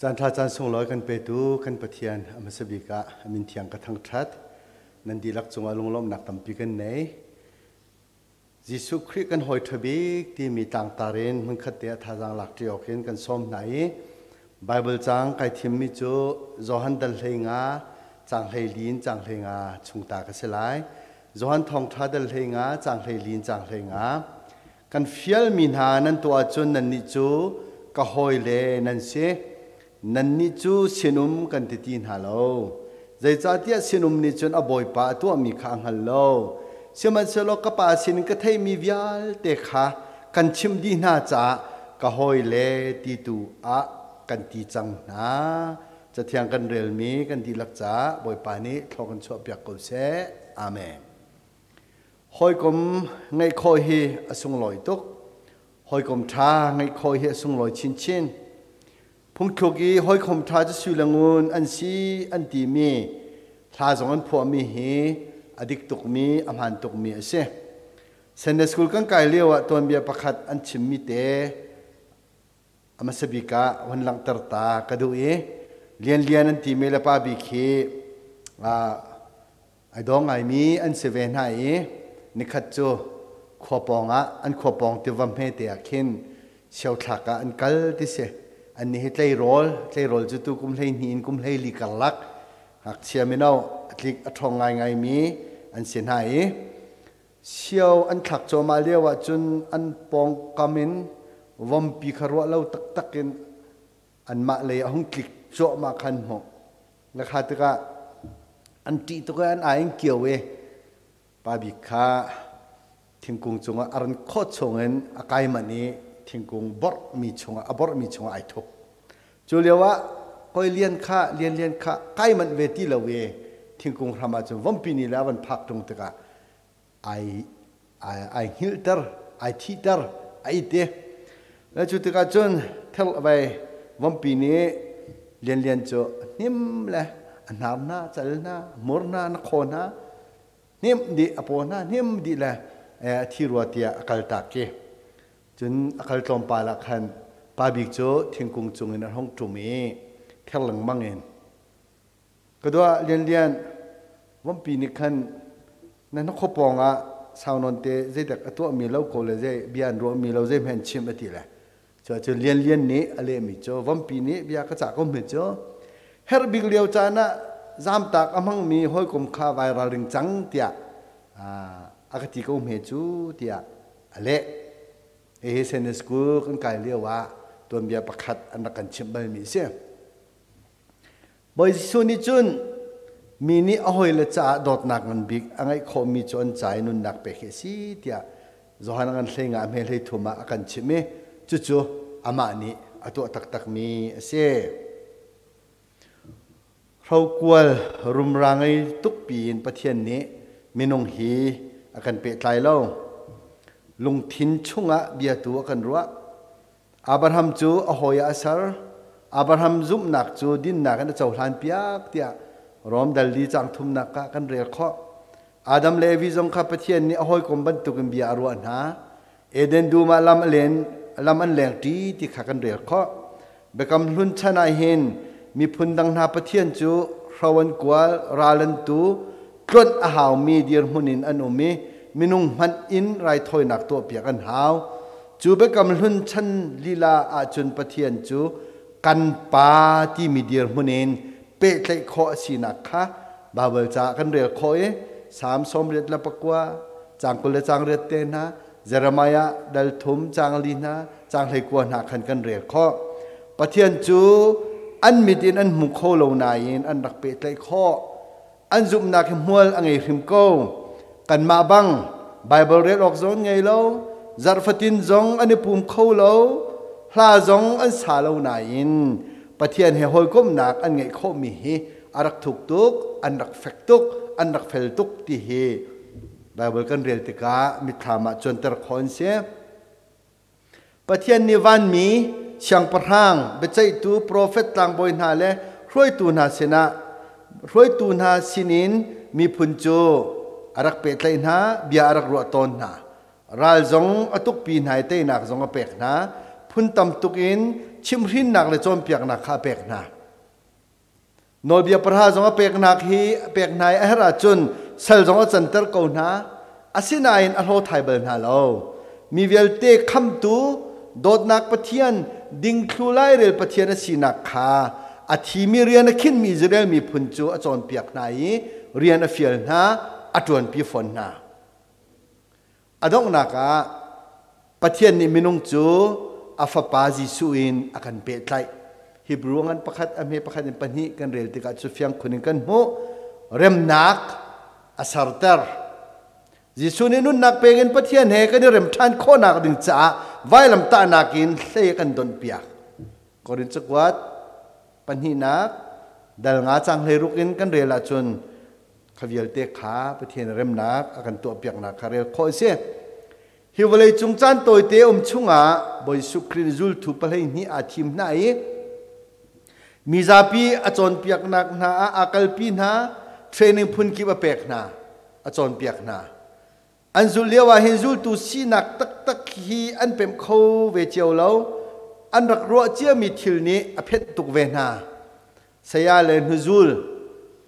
Caan ṭha caan sunglawi kan petu kan Pathian a hmasa bik ah a min thiang ka thangṭhat. Nan dihlak cungah lunglawmhnak tampi kan nei. Jesuh Khrih kan hawi ṭha bik timi tlangtar in hmunkhat te ah thazaang lak ṭi awk in kan sawm hna i Baibal caang kai thimmi cu Johan dal 15 caang 14 in caang 15 chung ta ka si lai. Johan thawngṭha dal 15 caang 14 in caang 15. Kan fialmi hna nan tuah ahcun nannih cu ka hawile nan si. Nannih cu sinum kan ti ti hna lo. Zeicahtiah sinum nih cun a bawipa a tuahmi kha a hngal lo. Sihmanhsehlaw ka pa sinin ka theihmi vialte kha kan chimh dih hna caah ka hawile ti tu ah kan ti cang hna. Cathiang kan relmi kan dihlak caah Bawipa nih thlua kan chuahpiak ko seh. Amen. Hawikom ngeih khawh hi a sunglawi tuk. Hawikom ṭha ngeih khawh hi a sunglawi chinchin. Phungthluk i hawikom ṭha cu sui le ngun an si an timi hla zong an phuahmi hi a dik tukmi, a hmaan tukmi a si. Sunday school kan kai lio ah tuanbia pakhat an chimmi te a hmasa bik ah hun langhter ta ka duh i Lianlian an timi le pa bik hi ai daw ngaimi an si ve hna i nikhat cu khua pawng ah an khua pawng tiva hmete ah khin siothlak ah an kal ti si. Annih hi tleirawl tleirawl cu tu kum 12 in kum 14 karlak ngakchia mino a tlik a ṭhawng ngaingaimi an si hna i sio an thlak cuahmah lio ah cun an pawngkam in vompi kha ruah lo taktak in anmah lei a hung tlik cuahmah khan hmuh. Na kha tikah an ṭih tuk i an ai in kio i pa bik kha thingkung cungah a ran khawt chungin a kai manh i thingkung borhmi chungah a borhmi chungah ai thup. Cu lioah koi lian kha lian lian kha kai manh ve ti lo i thingkung hram ah cun vompi ni le a van phak ṭung tikah ai ai ai hngilhter ai thihter a it i le cu tikah cun thel vai vompi nih lian lian cu hnim le a hnar hna cal hna mur hna na khaw hna hnim dih a paw hna hnim dih le a thi rua tiah a kal tak ki cun a kal tlawmpal ah khan pa bik cu thingkung cung in a hung ṭum i ther lengmang in Ka dua lianlian vompi nih khan na hnakhaw pawng ah sau nawn te zeidek a tuahmi lo ko le zei bia an ruahmi lo zei hmanh chim a ti le. Cu ahcun lianlian nih a lehmi cu vompi nih bia ka cah ko hme cu herh bik lio caan ah zamtak a hmangmi hawikom kha vai ralring cang tiah a ka ti ko hme cu tiah a leh. Hihi Sunday school kan kai lio ah tuanbia pakhat an rak kan chimh balmi a si. Bawi Jesuh nih cun mi nih a hawile caah dawtnak ngan bik a ngeih khawhmi cu an ca i nunnak pek hi a si tiah Johan ngan 15 a hme 13 ah a kan chimh i cucu amah nih a tuah taktakmi a si. Hrokual rumra ngei tukpi in Pathian nih minung hi a kan pehtlai lo. Lungthin chungah bia tu a kan ruah. Abraham cu a hawi ah a ser. Abraham zumhnak cu dinnak in a cohlanpiak tiah Rom dal li caang thumnak ah kan rel khawh. Adam le Evi zong kha Pathian nih a hawikom bantukin bia a ruah hna. Eden dum ah lam, a len, lam an lengṭi ti kha kan rel khawh. Biakam Hlun chan ah hin miphun dang hna Pathian cu hro an kual, ral an tu, tluanh a haumi dirhmun in an um i minung hmanh in raithawinak tuahpiak an hau. Cu biakam hlun chan lila ahcun Pathian cu kan Pa timi dirhmun in pehtlaih khawh a sinak kha Baibal caah kan rel khawh i Salm 89, caang 20 le caang 8 te hna, Jeremiah dal thum caang li hna, caang 19 hna khan kan rel khawh. Pathian cu an mit in an hmu kho lo nain an rak pehtlaih khawh. An zumhnak hi hmual a ngei hrim ko. Kanmah bang Baibal rel awk zong ngei lo, zarh fatin zong an i pum kho lo, hla zong an sa lo nain Pathian he hawikomhnak an ngeih khawhmi hi a rak thuk tuk, an rak fek tuk, an rak fel tuk ti hi Baibal kan rel tikah mitthlam ah cuanter khawh an si. Pathian nih vanmi, siangpahrang, biaceihtu, profet tlangbawi hna le hruaitu hna sinah hruaitu hna sinin miphun cu a rak pehtlaih hna, bia a rak ruah tawn hna. Ral zong a tukpi hna i teinak zong a pek hna. Phun tam tuk in chimhrinnak le cawnpiaknak kha a pek hna. Nawlbia pahra zong a peknak hi a pek hna i a herh ahcun sal zong a canter ko hna. Asinain a hlaw thai bal hna lo. Mi vialte khamtu dawtnak Pathian, dingthlu lairel Pathian a sinak kha a thimi rian a khinmi Israel miphun cu a cawnpiak hna i rian a fial hna, a ṭuanpi fawn hna. A donghnak ah Pathian nih minung cu a fapa Jesuh in a kan pehtlaih. Hebrew ngan pakhat a hme pakhat in pahnih kan rel tikah cu fiang khun in kan hmuh. Remnak a serter. Jesuh nih nunnak pek in Pathian he kan i rem ṭhan khawhnak ding caah vailamtahnak in hlei a kan donhpiak. Korin cakuat pahnihnak dal nga cang 16 in kan rel ahcun kha vialte kha Pathian remnak a kan tuahpiaknak kha rel khawh a si. Hi vawlei cung caan tawite um chungah Bawi Jesuh Khrih zultu 12 aa thim hna i mizapi a cawnpiaknak hna ah aa kalpi hna, training phunkip a pek hna, a cawnpiak hna. An zulh lio ah hin zultu sinak taktak hi an pemh kho ve cio lo. An rak ruah ciami thil nih a phenh tuk ve hna. Saya le hnuzul,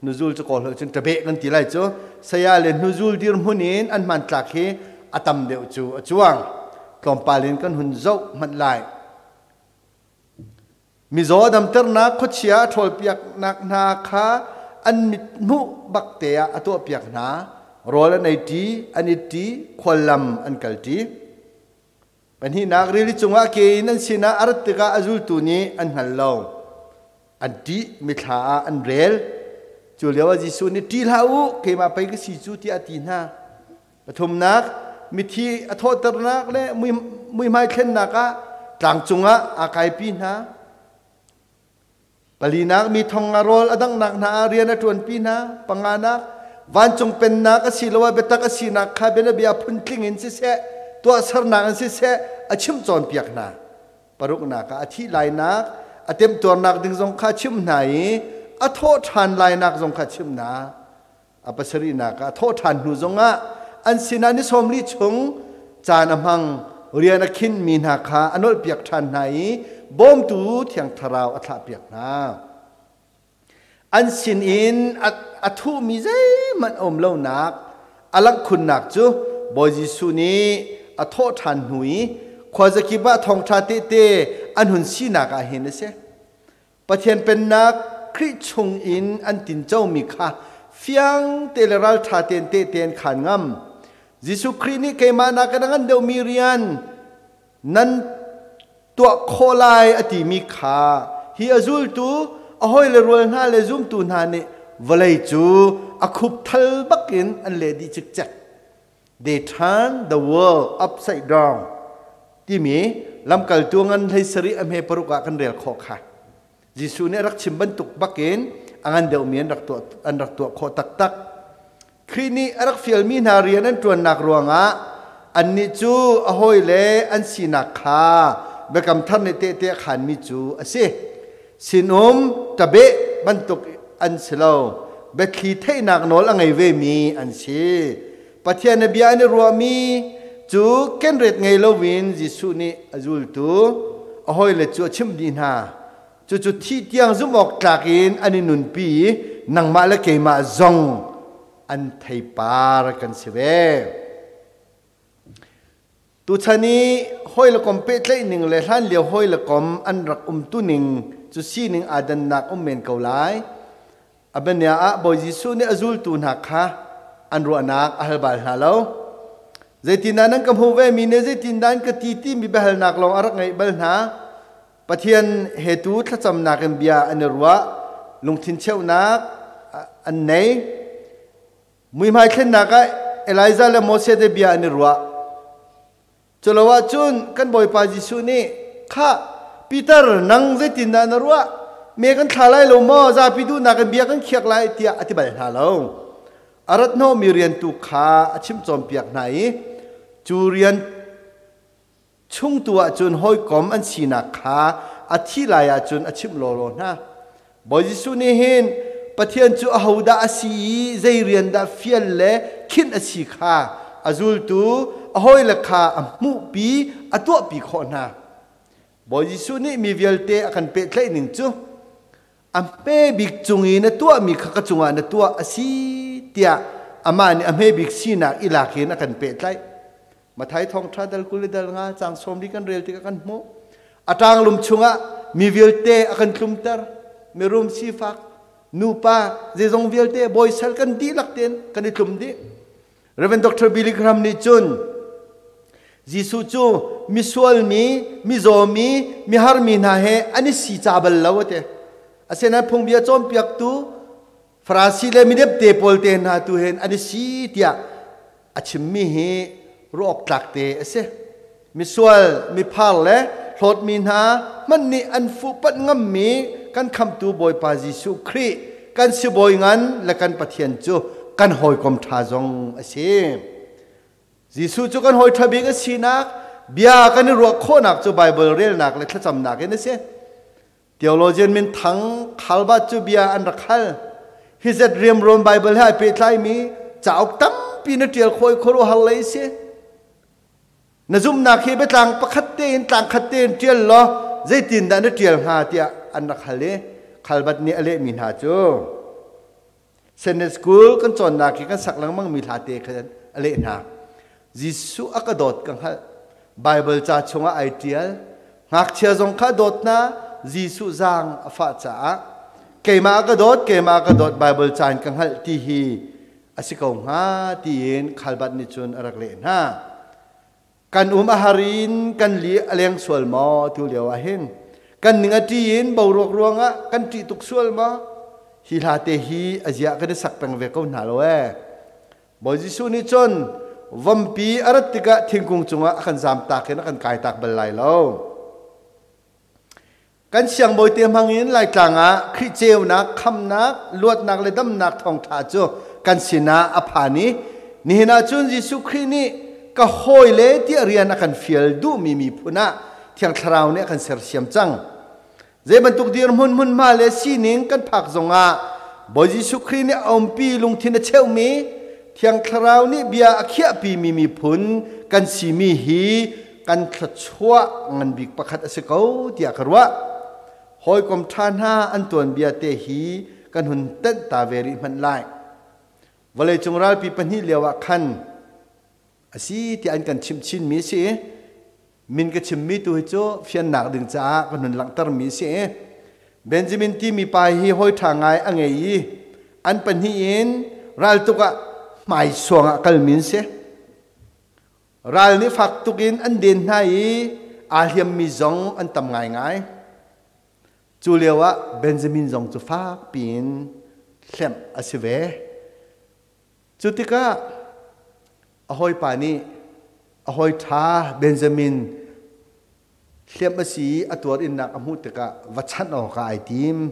hnuzul cu kawl cun ṭabeh kan ti lai cu, saya le hnuzul dirhmun in an hmantlak hi a tam deuh cu a cuang. Tlawmpal in kan hun zoh hmanh lai. Mizaw damternak khuachia a ṭhawlpiaknak hna kha an mithmuh bak te ah a tuahpiak hna. Rawl an ei ṭi, an it ṭi, khuallam an kal ṭi. Pahnihnak rili cungah ke in an sinah a rat tikah a zultu nih an hngal lo. An ṭih, mithla ah an rel. Cu lioah Jesuh nih ṭih hlah u, keimah pei ka si cu tiah a ti hna. Pathumnak, mithi a thawhternak le muihmai thlennak ah tlang cungah aa kaipi hna. Palinak, mi thong nga rawl a danghnak hna ah rian a ṭuanpi hna. Panganak, vancung pennak asiloah biatak a sinak kha bianabia phuntling in siseh, tuahsernak in siseh a chimh cawnpiak hna. Paruknak ah a thih lainak, a temtuarnak ding zong kha a chimh hna i a thawh ṭhan lainak zong kha a chimh hna. A pasarihnak ah a thawh ṭhan hnu zongah an sinah ni 40 chung caan a hmang. Rian a khinhmi hna kha a nolhpiak ṭhan hna i bawmtu Thiang Thlarau a thlahpiak hna. An sinin a thuhmi zeihmanh a um lonak a langh khunnak cu Bawi Jesuh nih a thawh ṭhan hnu i khuazakip ah thawngṭha tehte an hun sinak ah hin a si. Pathian Pennak Khrih chung in an tincomi kha fiang te le ralṭha tein tehte an khaan ngam. Jesuh Khrih nih keimah nakin a ngan deuhmi rian nan tuah khawh lai a timi kha hi a zultu a hawile rual hna le zumtu hna nih vawlei cu a khupthal bakin an leh dih cikcek. They turn the world upside down timi lamkaltu ngan 17 a hme paruk ah kan rel khawh kha. Jesuh nih a rak chim bantuk bakin a ngan deuhmi an rak tuah khawh taktak. Khrih nih a rak fialmi hna rian an ṭuannak ruangah annih cu a hawile an sinak kha biakam thar nih tehte a khaanmi cu a si. Sinum ṭabeh bantuk an si lo. Biathli theihnak nawl a ngei vemi an si. Pathian a bia an i ruahmi cu kenret ngei loin Jesuh nih a zultu a hawile cu a chimh dih hna. Cucu thih tiang zumh awk tlak in an i nunpi i nangmah le keimah zong an theipar kan si ve. Tuchan i hawi le kom pehtlaih ning le hlanlio hawi le kom an rak umtu ning cu sining aa dannak um men ko lai. A bianea ah Bawi Jesuh nih a zultu hna kha an ruahnak a hal bal hna lo. Zeitindah nan ka hmuh ve mi nih zeitindah an ka ti timi biahalnak lawng a rak ngeih bal hna. Pathian he tu thlacamnak in bia an i ruah, lungthin cheuhnak an nei. Muihmai thlennak ah Elijah le Moses te bia an i ruah. Culo ahcun kan Bawipa Jesuh nih, "Khah, Peter, nang zeitindah na ruah? Me kan thla lai lo maw? Zapi duhnak in bia kan khiak lai," tiah a ti bal hna lo. A rat hnawhmi rian tu kha a chimh cawnpiak hna i cu rian chungtu ahcun hawikom an sinak kha a thih lai ahcun a chimh lawlaw hna. Bawi Jesuh nih hin Pathian cu ahodah a si i zei rian dah fial le khinh a si kha a zultu a hawile kha a hmuhpi, a tuahpi khawh hna. Bawi Jesuh nih mi vialte a kan pehtlaih ning cu a hme bik cung i na tuahmi kha ka cungah na tuah a si tiah amah nih a hme bik sinak i lak in a kan pehtlaih. Mathai thawngṭha dal 20 le dal 5 caang 40 kan rel tikah kan hmuh. A ṭanglum chungah mi vialte a kan tlumter. Mirum sifak, nupa, zeizong vialte bawisal kan dihlak tein kan i tlum dih. Reverend Dr. Billy Graham nih cun Jesuh cu misual mi, mizaw mi, mihar mi hna he an i si ca bal lo a ti. Asinain phungbia cawnpiaktu Farasi le midepte pawl te hna tu hen an i si tiah a chimmi hi ruah awk tlak te a si. Misual, miphar le hlawtmi hna hmanh nih an fuhpanh ngammi kan khamhtu Bawipa Jesuh Khrih kan sibawi ngan le kan Pathian cu kan hawikom ṭha zong a si. Jesuh cu kan hawi ṭha bik a sinak bia kan i ruah khawhnak cu Baibal relnak le thlacamnak in a si. Theologian minthang Calvert cu bia an rak hal. Hi zat riamruam Baibal he ai pehtlaimi cauk tampi na ṭial khawh i khuaruahhar lei si. Na zumhnak hi biatlang pakhat tein tlang khat tein ṭial law zeitindah na ṭial hnga tiah an rak hal i Calvert nih a lehmi hna cu Sunday school kan cawnnak hi kan sak lengmangmi hla te khan a leh hna. Jesuh a ka dawt ka hngalh. Baibal ca chungah ai ṭial. Ngakchia zong kha dawt hna. Jesuh zaang a fah caah keimah a ka dawt, keimah a ka dawt Baibal ca in ka hngalh ti hi a si ko hnga tiin Khalbat nih cun a rak leh hna. Kan um a har in kan li a leng sual maw tu lio ah hin kan ning a ṭi in boruak ruangah kan ṭih tuk sual maw? Hi hla te hi a ziah kan i sak peng ve ko hna lo ee. Bawi Jesuh nih cun vompi a rat tikah thingkung cungah a kan zamtak in a kan kaitak bal lai lo. Kan siangbawi te hmangin Laitlang ah Khrih ceunak, khamnak, luatnak le damnak thawngṭha cu kan sinah a phan i nihin ah cun Jesuh Khrih nih ka hawile tiah rian a kan fial duhmi miphun ah Thiang Thlarau nih a kan sersiam cang. Zei bantuk dirhmun hmunhma le sining kan phak zongah Bawi Jesuh Khrih nih a umpi lungthin a cheuhmi Thiang Thlarau nih bia a khiahpimi miphun kan simi hi kan thluachuah ngan bik pakhat a si ko tiah ka ruah. Hawikom ṭha hna an tuanbia te hi kan hun tenh ta ve rih hmanh lai. Vawleicung ralpi pahnih lio ah khan a si tiah an kan chimh chinmi a si. Min ka chimmi tu hi cu fiannak ding caah kan hun langhtermi a si. Benjamin timi pa hi hawi ṭha ngai a ngei i an pahnih in raltuk ah hmaisuang ah kalmi an si. Ral nih fak tuk in an den hna i aa hliammi zong an tam ngaingai. Cu lioah Benjamin zong cu fak piin hlemh a si ve. Cu tikah a hawipa nih a hawi ṭha Benjamin hliamh a si i a tuar innak a hmuh tikah va chanh awkah ai tim.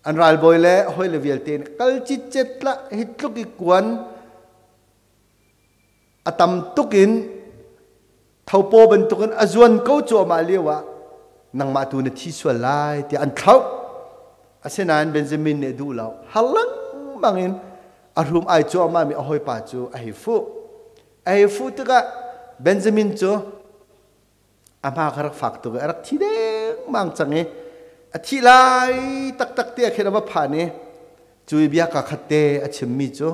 An ralbawi le a hawile vialte nih kal citcet lah hi tluk i kuan A tam tuk in thopaw bantukin a zuan ko cuahmah lio ah nangmah tu na thi sual lai tiah an thlauh. Asinain Benjamin nih a duh lo. Har lengmang in a hrum ai cuahmahmi a hawipa cu a hei fuh. A hei fuh tikah Benjamin cu a hma kha rak fak tuk i a rak thi dengmang cang i a thih lai taktak te ah khin a va phan i cu i bia ka khat te a chimmi cu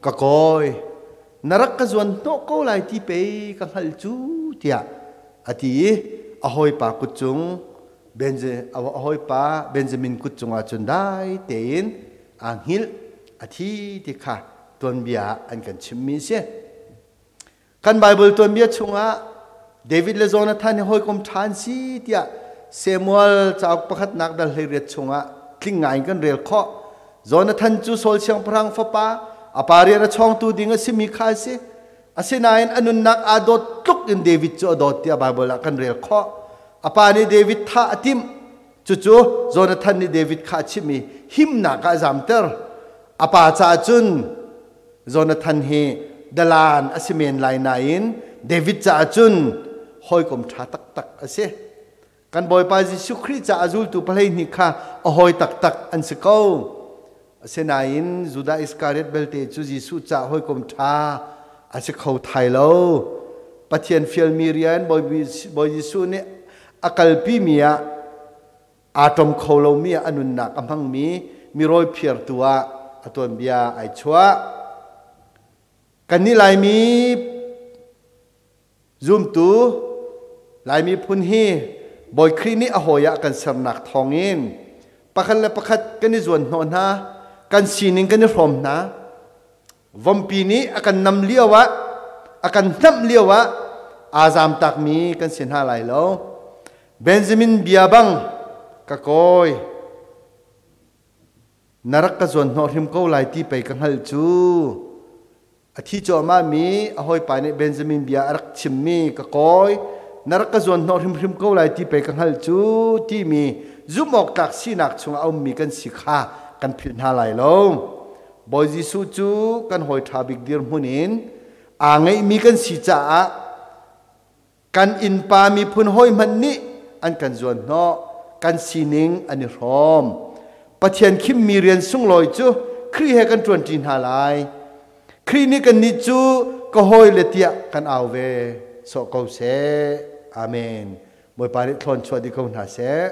ka kawi na rak ka zuan hnawh ko lai ti pei ka hngalh cu tiah a ti i a hawipa kut cung a hawipa Benjamin kut cungah cun dai tein aa hngilh a thi ti kha tuanbia an kan chimmi a si. Kan Baibal tuanbia chungah David le Jonathan hi hawikom ṭha an si tiah Samuel cauk pakhatnak dal 18 chungah tling ngai in kan rel khawh. Jonathan cu Saul siangpahrang fapa, a pa rian a chawngtu ding a simi kha a si. Asinain a nunnak aa dawt tluk in David cu a dawt tiah Baibal ah kan rel khawh. A pa nih David thah a timh. Cucu Jonathan nih David kha a chimh i himnak ah a zamter. A pa caah cun Jonathan hi dalaan a si men lai nain David caah cun hawikom ṭha taktak a si. Kan Bawipa Jesuh Khrih caah zultu 12 kha a hawi taktak an si ko. Asinain Judah Iskariot belte cu Jesuh caah hawikom ṭha a si kho thai lo. Pathian fialmi rian Bawi Jesuh nih a kalpimi ah aa ṭom kho lomi ah a nunnak a hmangmi mirawi phiartu ah a tuanbia ai chuah. Kannih Laimi zumtu Laimi phun hi Bawi Khrih nih a hawi ah kan sernak thawngin pakhat le pakhat kan i zuan hnawh hna, kan sining kan i hrawm hna. Vompi nih a kan nam lio ah, a kan hnamh lio ah aa zamtakmi kan si hna lai lo. Benjamin bia bang ka kawi, na rak ka zuan hnawh hrim ko lai ti pei ka hngalh cu. A thi cuahmahmi a hawipa nih Benjamin bia a rak chimmi ka kawi, na rak ka zuan hnawh hrimhrim ko lai ti pei ka hngalh cu timi zumh awk tlak sinak chungah a ummi kan si kha kan philh hna lai lo. Bawi Jesuh cu kan hawi ṭha bik dirhmun in aa ngeihmi kan si caah kan innpa miphun hawi hmanh nih an kan zuan hnawh, kan sining an i hrawm. Pathian khimmi rian sunglawi cu Khrih he kan ṭuanṭi hna lai. Khrih nih kannih cu ka hawile tiah kan au ve sawh ko seh. Amen. Bawipa nih thlawn chuah dih ko hna seh.